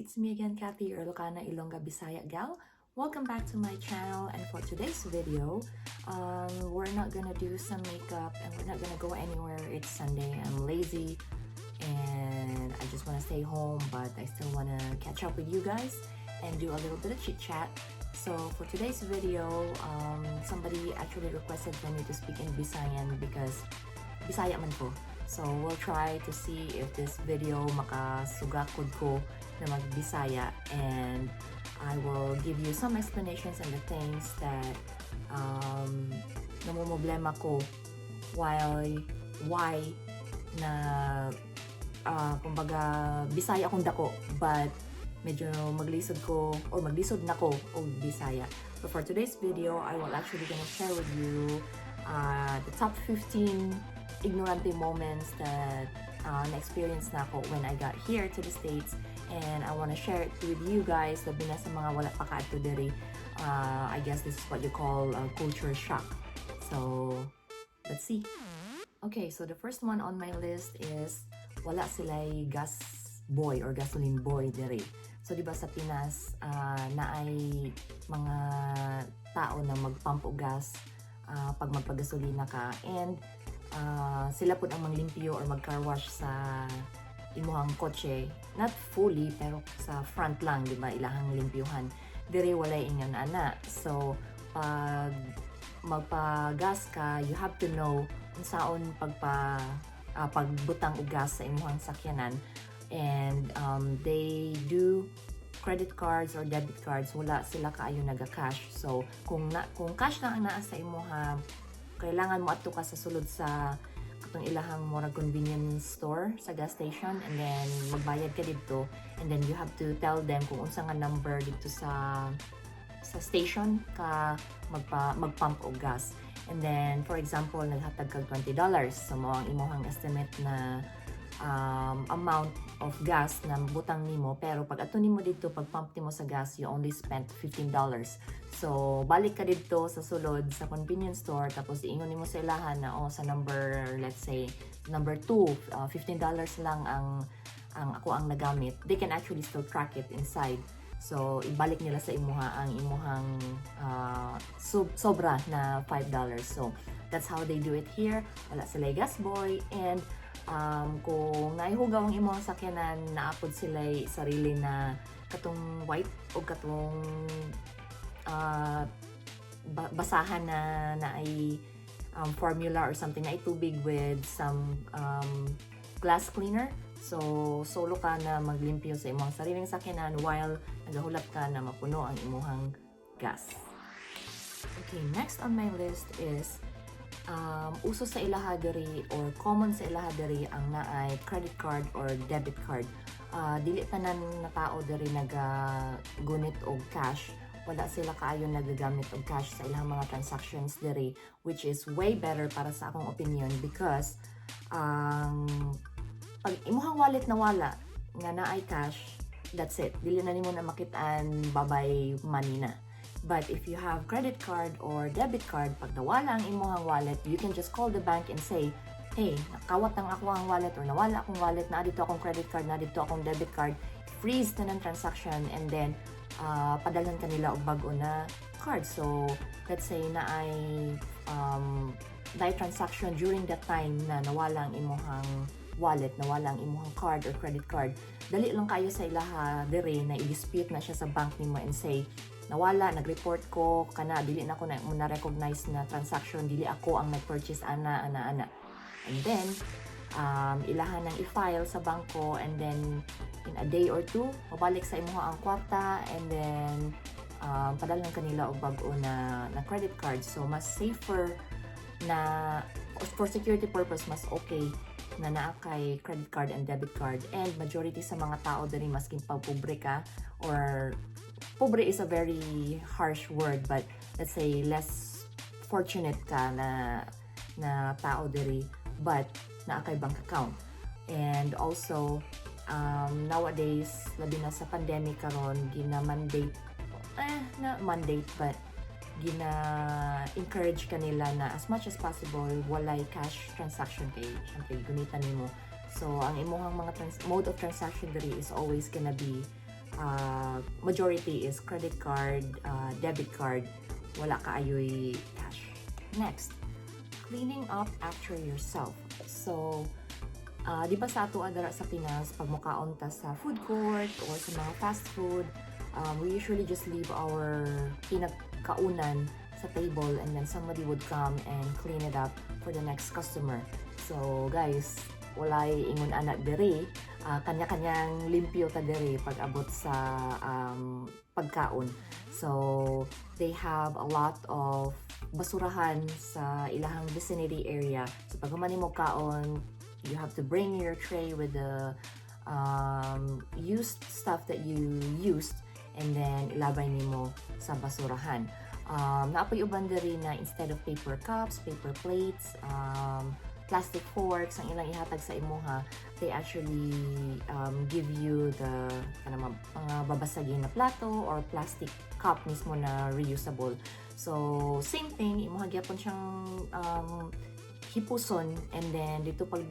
It's me again, Kathy, your Ilocana, Ilongga, Bisaya gal. Welcome back to my channel, and for today's video, we're not gonna do some makeup and we're not gonna go anywhere. It's Sunday, I'm lazy and I just wanna stay home, but I still wanna catch up with you guys and do a little bit of chit chat. So for today's video, somebody actually requested for me to speak in Bisayan because Bisaya man ko. So we'll try to see if this video makasugakod ko na mag-Bisaya, and I will give you some explanations and the things that namumroblema ko while why na kumbaga Bisaya akong dako but medyo maglisod ko or maglisod na ko og Bisaya. So for today's video, I will actually gonna share with you the top 15 ignorante moments that na-experience nako when I got here to the States, and I want to share it with you guys, labi na sa mga wala pa kaadto diri. I guess this is what you call a culture shock. So, let's see. Okay, so the first one on my list is wala sila'y gas boy or gasoline boy diri. So di ba sa Pinas, naay mga tao na magpump og gas pag magpagasolina ka, and sila pud ang manglimpyo or mag car wash sa imuhang kotse, not fully pero sa front lang, di ba, ilahang limpyuhan. Diri walay ingon ana. So pag magpa-gas ka, you have to know unsaon pagbutang og gas sa imuhang sakyanan, and they do credit cards or debit cards. Wala sila kaayo naga-cash. So kung cash lang ang naa sa imuha, kailangan mo adto ka sa sulod sa katong ilahang murag convenience store sa gas station and then magbayad ka didto, and then you have to tell them kung unsa nga number didto sa station ka magpa mag-pump og gas. And then, for example, naghatag kag $20, so mao ang imong estimate na amount of gas na butang nimo, pero pag adto nimo didto, pag pump nimo sa gas, you only spent $15. So balik ka didto sa sulod sa convenience store, tapos iingon nimo sa ilahan na, "Oh, sa number, let's say number 2, $15 lang ang ako ang nagamit." They can actually still track it inside, so ibalik nila sa imuha ang imuhang sobra na $5. So that's how they do it here. Wala sila gas boy, and kung naihugaw ang imong sakyanan, naa pod sila sarili na katong wipe o katong basahan na naay formula or something, na tubig with some glass cleaner. So, solo ka na maglimpyo sa imong sariling sakyanan while nagahulap ka na mapuno ang imuhang gas. Okay, next on my list is uso sa ilaha diri or common sa ilaha diri ang naay credit card or debit card. Dili tanan na tao diri nagagunit og cash. Wala sila kaayo nagagamit og cash sa ilang mga transactions diri, which is way better para sa akong opinion, because ang pag imuhang wallet nawala nga naay cash, that's it. Dili na nimo na makitaan, bye-bye money na. But if you have credit card or debit card, pag nawala ang imuhang wallet, you can just call the bank and say, "Hey, nakawat ang akoang wallet or nawala akong wallet, naa didto akong credit card, naa didto akong debit card." Freeze na ng transaction and then padalhan ka nila og bag-o na card. So, let's say naay naay transaction during that time na nawala ang imuhang wallet, nawala ang imuhang card or credit card, dali lang kayo sa ilaha dire na i-dispute na siya sa bank nimo and say, "Nawala, nag-report ko, kana, dili na ko na, mo na-recognize na transaction, dili ako ang nag-purchase ana, ana, ana." And then, ilahan nang i-file sa bangko, and then in a day or two, mabalik sa imuha ang kwarta, and then padalhan kanila og bag-o na credit card. So, mas safer na for security purpose, mas okay na naa kay credit card and debit card. And majority sa mga tao diri, maskin pag pobre ka, or pobre is a very harsh word, but let's say less fortunate ka na tao diri, but naa kay bank account. And also, nowadays, labi na sa pandemic karon, gina-mandate, eh, na mandate, but gina encourage kanila na as much as possible walay cash transaction kay syempre gunitan nimo. So ang imuhang mga mode of transaction diri is always gonna be Majority is credit card, debit card, wala kaayoy cash. Next, cleaning up after yourself. So, di ba sa ato dira sa Pinas, pag mukaon ta sa food court or sa mga fast food, we usually just leave our pinagkaunan sa table and then somebody would come and clean it up for the next customer. So guys, walay ingon ana diri, kanya-kanyang limpyo ta diri pag abot sa pagkaon. So they have a lot of basurahan sa ilahang vicinity area. So pag human mo kaon, you have to bring your tray with the used stuff that you used and then ilabay nimo sa basurahan. Naa poy uban diri na instead of paper cups, paper plates, plastic forks ang ilang ihatag sa imuha, they actually give you the kanang mga babasagin na plato or plastic cup mismo na reusable. So, same thing, imuha gyapon siyang hipuson and then dito pag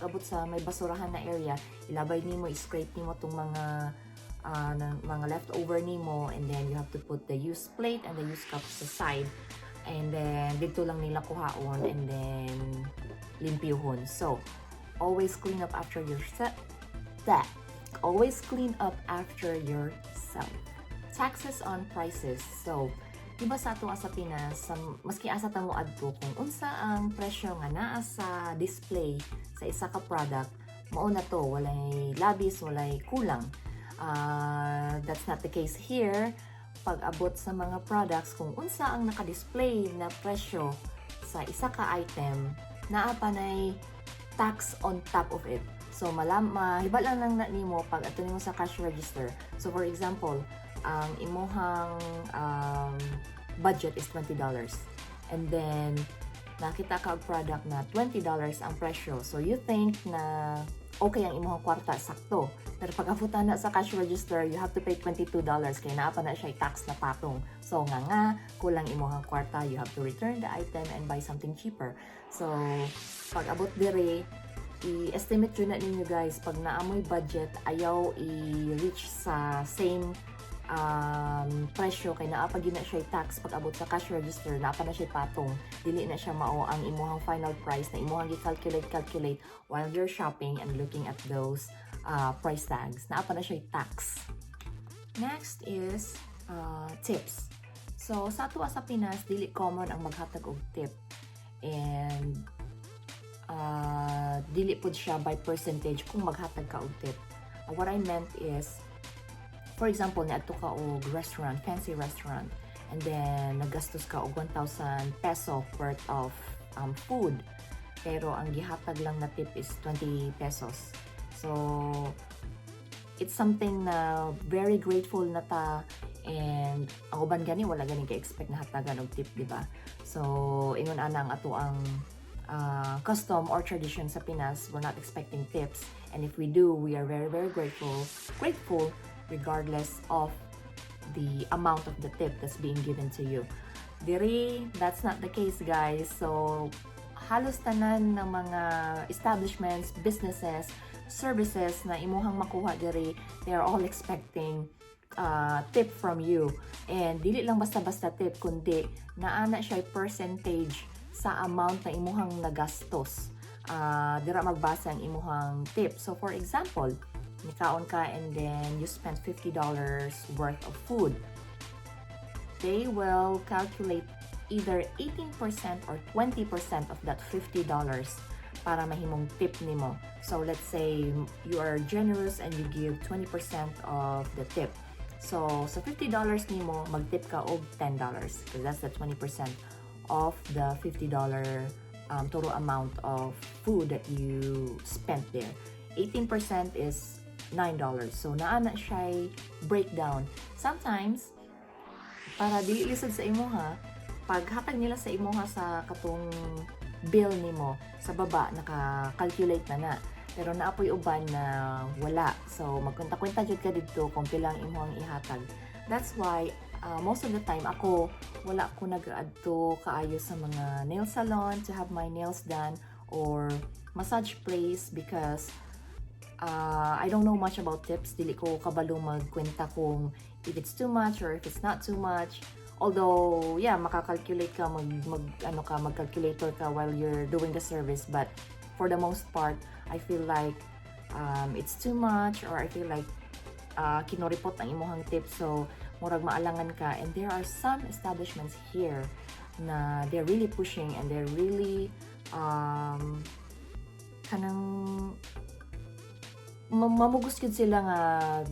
abot sa may basurahan na area, ilabay nimo, i-scrape nimo tong mga ng mga leftover nimo and then you have to put the used plate and the used cups aside and then dito lang nila kuhaon and then limpyuhon. So, always clean up after yourself. That. Always clean up after yourself. Taxes on prices. So, di ba sa ato sa Pinas, sa, maski asa ta mo adto, kung unsa ang presyo nga naa sa display sa isa ka product, mao na to, walay labis, walay kulang. That's not the case here. Pag abot sa mga products, kung unsa ang naka-display na presyo sa isa ka item, naa pa nay tax on top of it. So malam mahibal lang na nimo pag adto nimo sa cash register. So for example, ang imuhang budget is $20. And then nakita ka og product na $20 ang presyo. So you think na okay ang imuhang kwarta, sakto. Pero pag abot na sa cash register, you have to pay $22 kay naa pa na siya tax na patong. So nga kulang imuhang kwarta, you have to return the item and buy something cheaper. So pag abot dire, i-estimate yun na ninyo, guys, pag naa moy budget, ayaw i-reach sa same presyo kay naa pa gyud na siya tax. Pag abot sa cash register, naa pa na siya patong, dili na siya mao ang imuhang final price na imuhang gi-calculate calculate while you're shopping and looking at those price tags. Naa pa na siya tax. Next is tips. So sa ato sa Pinas, dili common ang maghatag og tip and dili pud siya by percentage kung maghatag ka og tip. What I meant is, for example, niadto ka og restaurant, fancy restaurant, and then nagastos ka og 1,000 peso worth of food. Pero ang gihatag lang na tip is 20 pesos. So, it's something na very grateful na ta and ang uban gani wala gani ka-expect na hatagan og tip, di ba? So, ingon ana ang ato ang custom or tradition sa Pinas, we're not expecting tips. And if we do, we are very, very grateful regardless of the amount of the tip that's being given to you. Diri, that's not the case, guys. So, halos tanan ng mga establishments, businesses, services na imuhang makuha diri, they are all expecting tip from you. And dili lang basta-basta tip, kundi naa na siya percentage sa amount na imuhang nagastos. Dira magbase ang imuhang tip. So for example, nikaon ka and then you spent $50 worth of food. They will calculate either 18% or 20% of that $50 para mahimong tip nimo. So let's say you are generous and you give 20% of the tip. So sa $50 nimo, mag-tip ka og $10 because that's the 20% of the $50 total amount of food that you spent there. 18% is $9. So naa na siya breakdown. Sometimes para dili lisod sa imuha, paghatag nila sa imuha sa katong bill nimo, sa baba naka-calculate na na. Pero naa poy uban na wala. So magkwenta-kwenta jud ka didto kung pila ang imuhang ihatag. That's why most of the time ako, wala ko nag-adto kaayo sa mga nail salon to have my nails done or massage place because I don't know much about tips. Dili ko kabalo magkwenta kung if it's too much or if it's not too much. Although, yeah, makakalculate ka, mag ano ka, mag-calculator ka while you're doing the service. But for the most part, I feel like it's too much or I feel like kinoripot ang imuhang tip. So, murag maalangan ka. And there are some establishments here na they're really pushing and they're really kanang mamugos gyud sila nga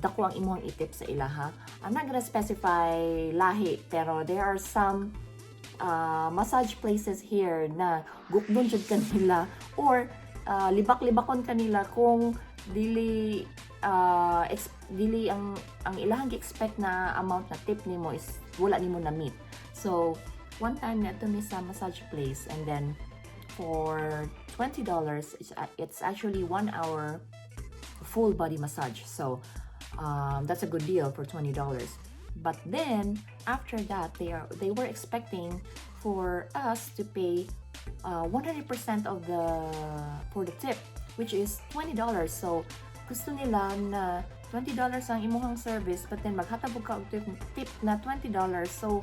dako ang imuhang itip sa ilaha. I'm not gonna specify lahi, pero there are some massage places here na gukdon jud kanila or libak-libakon kanila kung dili dili ang ilahang gi-expect na amount na tip nimo is wala nimo na meet. So, one time na mi sa massage place and then for $20, it's actually 1 hour full body massage. So that's a good deal for $20. But then after that, they were expecting for us to pay 100% of the for the tip, which is $20. So gusto nila na $20 ang imuhang service, but then maghatag ka og tip na $20. So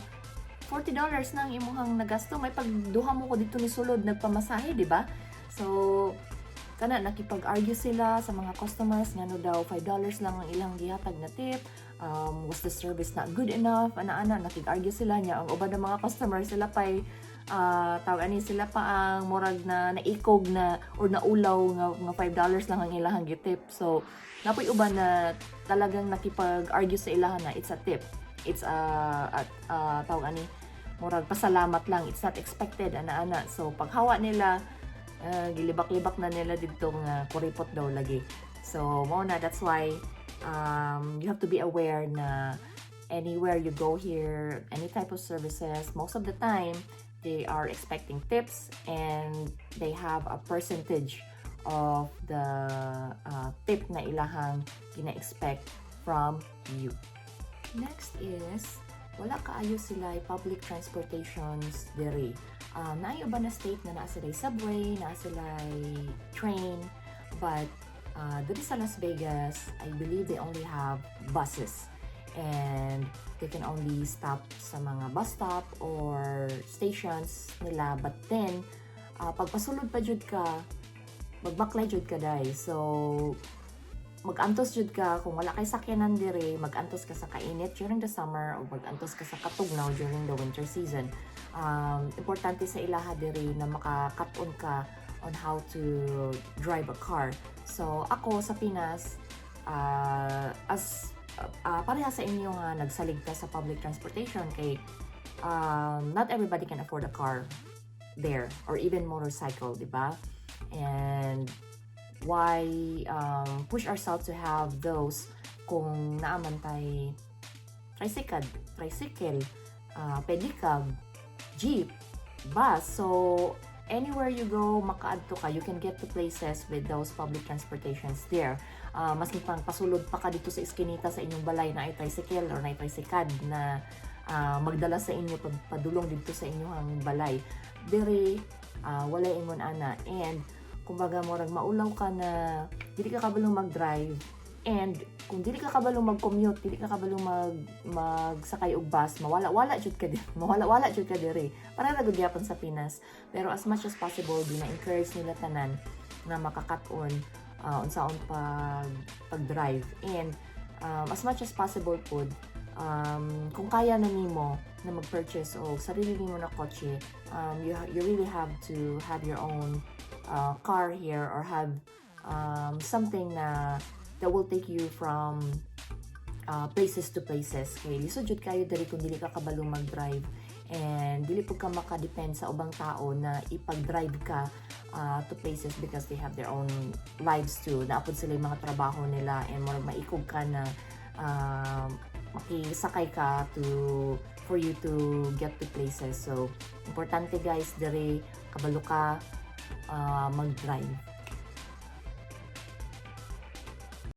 $40 na ang imuhang nagasto. May pagduha mo ko didto ni sulod nagpamasahe, di ba? So kana, nakipag-argue sila sa mga customers ngano daw $5 lang ang ilang gihatag na tip. Was the service not good enough, ana-ana? Nakig-argue sila niya. Ang uban ng mga customers, sila pay tawag ani, sila pa ang murag na naikog na or naulaw nga $5 lang ang ilahang gitip. So napoy uban na talagang nakipag-argue sa ilahan na it's a tip, it's a tawag ani, murag pasalamat lang, it's not expected, ana-ana. So paghawa nila, gilibak-libak na nila didto nga kuripot daw lagi. So mao na, that's why you have to be aware na anywhere you go here, any type of services, most of the time they are expecting tips and they have a percentage of the tip na ilahang gina-expect from you. Next is, wala kaayo sila public transportations diri. Naay uban na state na naa sila subway, naa sila train, but diri sa Las Vegas, I believe they only have buses and they can only stop sa mga bus stop or stations nila. But then pagpasulod pa jud ka, magbaklay jud ka dai. So mag-antos jud ka kung wala kay sakyanan dire, mag-antos ka sa kainit during the summer o mag-antos ka sa katugnaw during the winter season. Importante sa ilaha dire na makakat-on ka on how to drive a car. So ako sa Pinas, as pareha sa inyo nga nagsalig ka sa public transportation kay not everybody can afford a car there or even motorcycle, di ba? And why push ourselves to have those kung naa man tay tricycle, tricycle, pedicab, jeep, bus? So, anywhere you go, makaadto ka, you can get to places with those public transportations there. Maski pang pasulod pa ka didto sa iskinita sa inyong balay, naay tricycle or naay tricycad na magdala sa inyo padulong didto sa inyong balay. Diri, wala ingon ana. And kumbaga murag maulaw ka na dili ka kabalong mag-drive and kung dili ka kabalong mag-commute, dili ka kabalong magsakay og bus, mawala-wala jud ka mawala-wala jud ka diri. Para ra gud gyapon sa Pinas. Pero as much as possible, gina-encourage nila tanan na makakat-on unsaon pag-drive. And as much as possible pod, kung kaya na nimo na mag-purchase og sarili nimo na kotse, you really have to have your own car here or have something na that will take you from places to places kay lisod jud kayo diri kung dili ka kabalo mag-drive and dili pud ka maka-depend sa ubang tao na ipag-drive ka to places because they have their own lives too. Naa pod sila yung mga trabaho nila and murag maikog ka na makisakay ka to for you to get to places. So importante, guys, diri kabalo ka mag-drive.